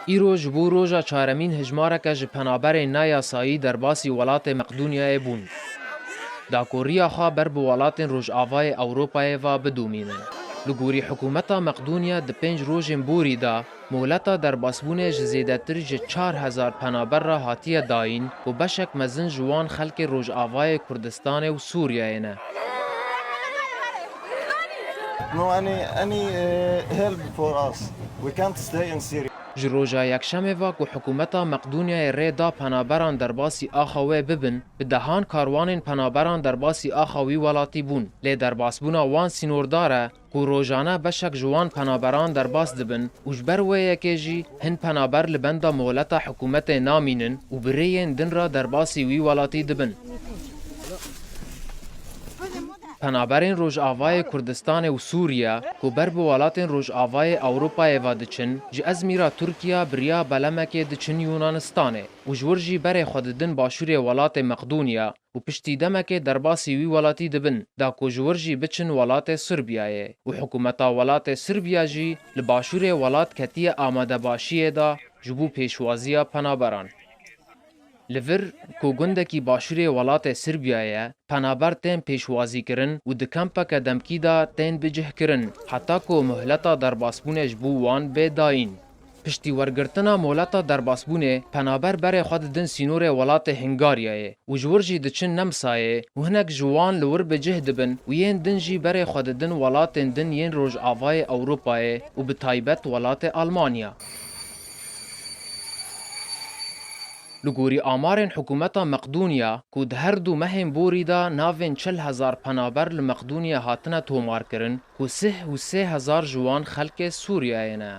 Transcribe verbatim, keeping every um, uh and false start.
Îro ji bo roja çaremîn hijmareke ji penaberên neyasayî derbasî welatê Meqdonyayê bûn. Da ku riya xwe ber bi welatên Rojavayê Ewropayê ve bidomînin. Li gorî hikûmeta Meqdonya di pênc rojên borî de, mohleta derbasbûnê ji zêdetir ji çar hezar penaber re hatiye dayîn ku beşek mezin ji wan xelkê Rojavayê Kurdistanê û Sûriyeyê ne. No any, any, uh, help for us. We can't stay in Syria. Ji roja Yekşemê ve ku hikûmeta Meqdonyayê rê da penaberan derbasî axa wê bibin, bi dehan karwanên penaberan derbasî axa wî welatî bûn. Lê derbasbûna wan sînordar e ku rojane beşek ji wan penaberan derbas dibin û ji ber wê yekê jî hin penaber li benda mohleta hikûmetê namînin û bi rêyên din re derbasî wî welatî dibin. Penaberên Rojavayê Kurdistanê û Sûriye ku ber bi welatên Rojavayê Ewropayê ve diçin, ji Ezmîra Tirkiye bi riya belemekê diçin Yunanistanê û ji wir jî berê xwe didin başûrê welatê Meqdoniya û piştî demekê derbasî wî welatî dibin, da ku ji wir jî biçin welatê Sirbiyayê û hikûmeta welatê Sirbiya jî li başûrê welat ketiye amadebaşiyê de ji bo pêşwaziya penaberan. Li vir, ku gundekî başûrê welatê Sirbiya ye, penaber tên pêşwazîkirin û di kempeke demkî de tên bicihkirin, heta ku muhleta derbasbûnê ji bo wan bê dayîn. Piştî wergirtina mohleta derbasbûnê, penaber berê xwe didin sînorê welatê Hungaryayê û ji wir jî diçin Nemsayê û hinek ji wan li wir bi cih dibin û yên din jî berê xwe didin welatên din yên Rojavayê Ewropayê û bi taybet welatê Almanya. Li gorî amarên hikûmeta Meqdoniya ku di her du mehên borî de navên çil hezar penaber li Meqdoniya hatine tomarkirin ku sih û sê hezar ji wan xelkê Sûriyeyê ne.